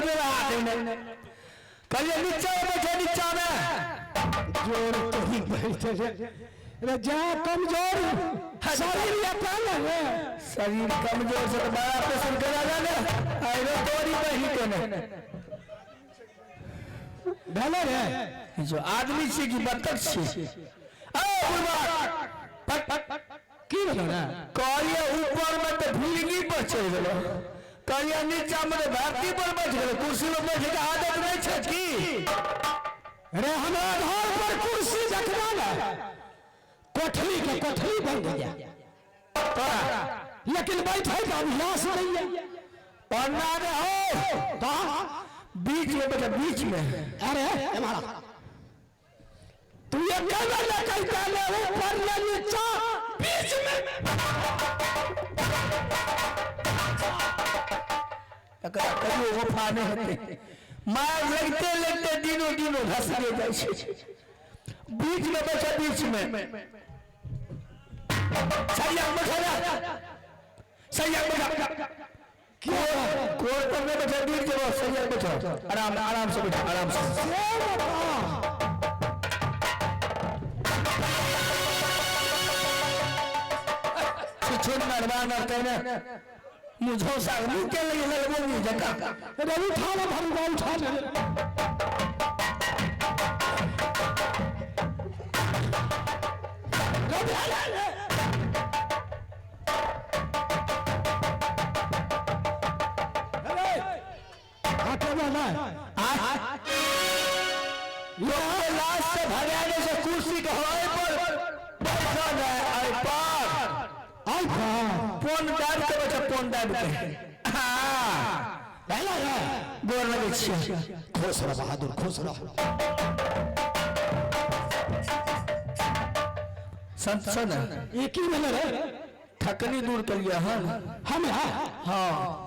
ने हाथ ने कहलिए नीचा में बैठे नीचा में जोर तोही बैठे रे रे जा कमजोर शरीर ये पाले रे शरीर कमजोर से तो बड़ा ऑपरेशन करा जा ने अरे तोरी बही के ने भेले रे जो आदमी छी कि बत्तख छी अरे बुढ़बा पट पट की भेलो रे कहलिए ऊपर में तो भीड़गी पर चढ़ि गेलो कहलिए नीचा में तो धरती पर बैठ गेलो कुर्सी पर बैठे के आदत नहीं छै की रे हमरा घर पर कुर्सी देखना ने कोठली के कोठली बन गया तोरा लेकिन बैठे के अभ्यास नहीं है पन्ना रे हो का बीच में बैठे बीच में अरे हमारा तू ये कहना ना कहता ले ऊपर ले नीचा बीच में एकरा कहियो वफा नहीं हेतै मार लगते लगते दिनो दिनो घसके जाइ छै बीच में बैठे बीच में सैया बैठे सैया बैठा कोर पर नहीं बैठे बीच में सैया बैठो आराम आराम से बैठो आराम से से बता छुछुन मरवा न कहने मुझो सा मुंह के लगे लगबो नहीं जका अरे उठा ले भरुआ उठा ले हटेबो नहीं लोग के लाश से भगाने से कुर्सी के हवाई पर बैठल है आई पर आई पा फोन दाब के बैठे फोन दाब के हाँ पहला रे गोर लगे छियै खुश रह बहादुर खुश रह संत छौ ने ये की भेलै रे थकनी दूर केलियै हन हम हाँ